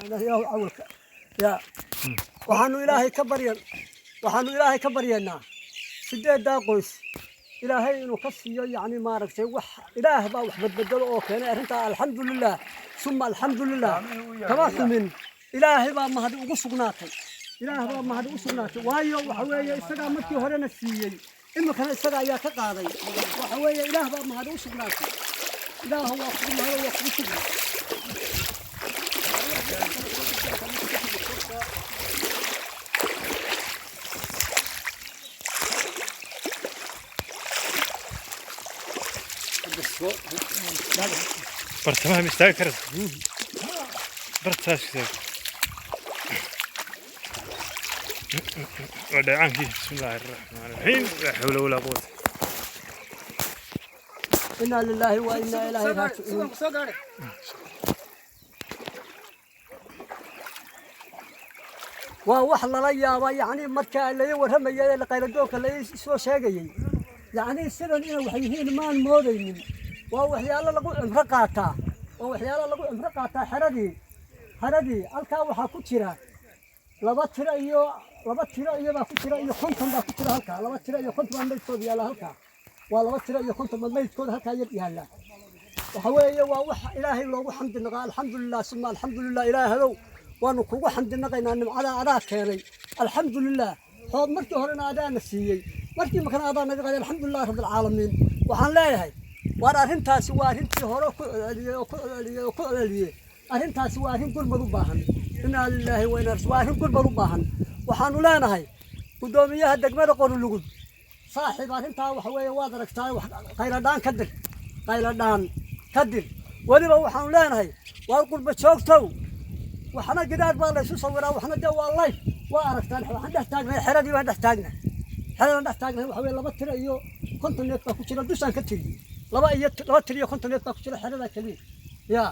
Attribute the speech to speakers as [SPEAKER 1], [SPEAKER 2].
[SPEAKER 1] Awalka ya waxaanu Ilaahay ka baryan, waxaanu Ilaahay ka baryaynaa sideeddaa qoys Ilaahay inuu ka siiyo, yacni maaragtay, wax Ilaah baa wax badbedelo oo keenay arrintaa. Alxamdulilah summa alxamdulilah, kama xumin. Ilaahay baa mahadi ugu sugnaatay, Ilaah baa mahadi ugu sugnaatay. Waayo, waxa weeye isagaa markii horena siiyey, iminkana isaga ayaa ka qaaday. Waxa weeye Ilaah baa mahadi u sugnaatay. Ilaah waa kugu mahado, waa kugu sugnaa.
[SPEAKER 2] Bartamaha ma istaagi karaysa? Bartaas istaag. Waa dheecaankii. Bismillaahi raxmaani raxiim, laa xawla walaa quwata.
[SPEAKER 1] Inaa lilaahi wa inaa ilaahi raajicuun. Waa wax lala yaaba, yacni marka laga warramayay ee qayladoonka la soo sheegayay, yacni sidan inay wax yihiin maan moodaynin. Waa waxyaalo lagu cimro qaataa, waa waxyaalo lagu cimro qaataa. Xeradii halkaa waxaa ku jira laba tiro iyo laba tiro iyo baa ku jira iyo 50 baa ku jira halkaa. 2 tiro iyo 50 baa maydkooda yaalla halkaa. Waa 2 tiro iyo 50 baa maydkooda halkaa yar yaalla. Waxa weeye waa wax Ilaahay loogu xamdi naqaa. Alxamdulilah suma alxamdulilah. Ilaahayow, waanu kugu xamdi naqaynaa nimcada adaa keenay. Alxamdulilah, xood markii horena adaana siiyey, markii makana adaa naga qaaday. Alxamdulilah rabbilcaalamiin. Waxaan leeyahay, waar arrintaasi waa arrintii hore ku celceliyey oo ku celceliyey oo ku celceliyey. Arrintaasi waa arrin gurmad u baahan. Inaa lilaahi wa inaa, waa arrin gurmad u baahan. Waxaanu leenahay guddoomiyaha degmada Qorulugud, saaxiib, arrintaa waxa weeye waad aragtaa, wax qayladhaan ka dir, qayladhaan ka dir. Weliba waxaanu leenahay, waar qurba joogtow, waxna gidaar baa laysu sawiraa, waxna dee waa life, waa aragtaan. Waxaan dhex taagnahay xeradii baan dhex taagnahay, xeradaan dhex taagnahay. Waxa weeye 2 tiro iyo 50 neef baa ku jira, dushaan ka tiriyey. 2 tiro iyo 50 neef baa ku jira xeradaa keliya ya.